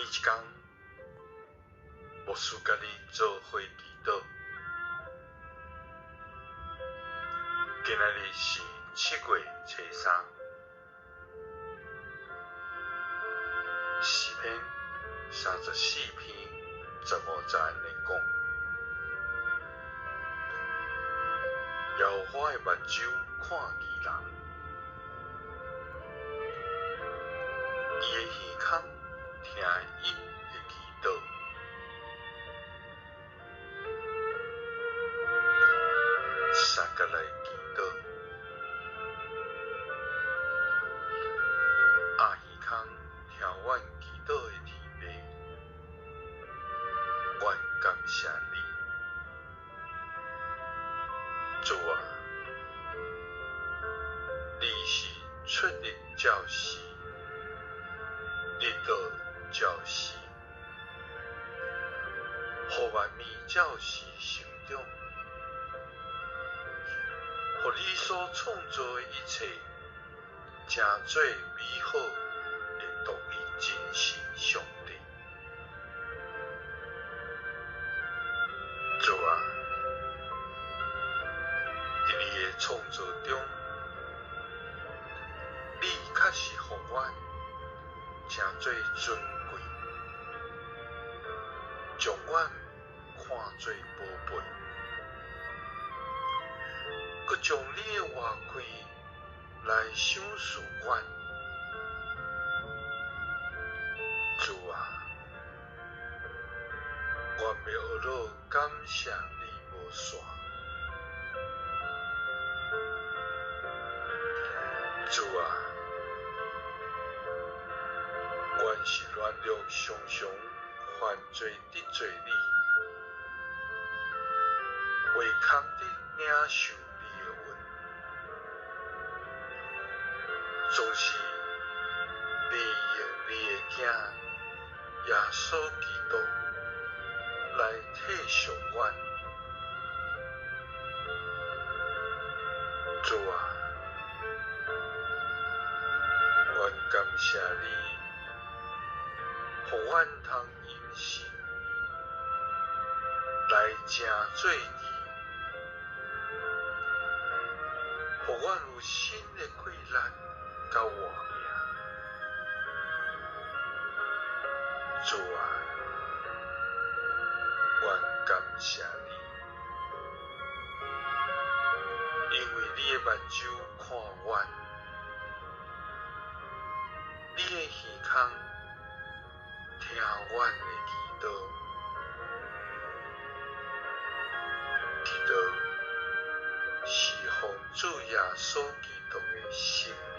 一工，牧師佮你做伙祈禱。今仔日是7月初三，詩篇34篇15節按呢講：耶和華的目睭看義人，伊的耳孔聽𪜶的祈禱。相佮來祈禱，阿耳孔聽阮祈禱的天父，阮感謝你，主啊，你是出日照時，日落照時，予萬物照時成長，予你所創造的一切，成做美好的獨一真神上帝。主啊，佇你的創造中，你確實予阮成做尊貴，將阮看做寶貝，閣將你的活氣來賞賜阮。主啊，阮欲學樂感謝你無煞。主啊，阮是軟弱，常常犯罪得罪你，袂堪得領受你的恩，總是你用你的囝耶穌基督來體恤阮。主啊，阮感謝你，予阮通因信來成做義，予阮有新的氣力佮活命。主啊，阮感謝你，因為你的目睭看阮，你的耳孔聽阮的祈禱，祈禱是奉主耶穌基督的聖名。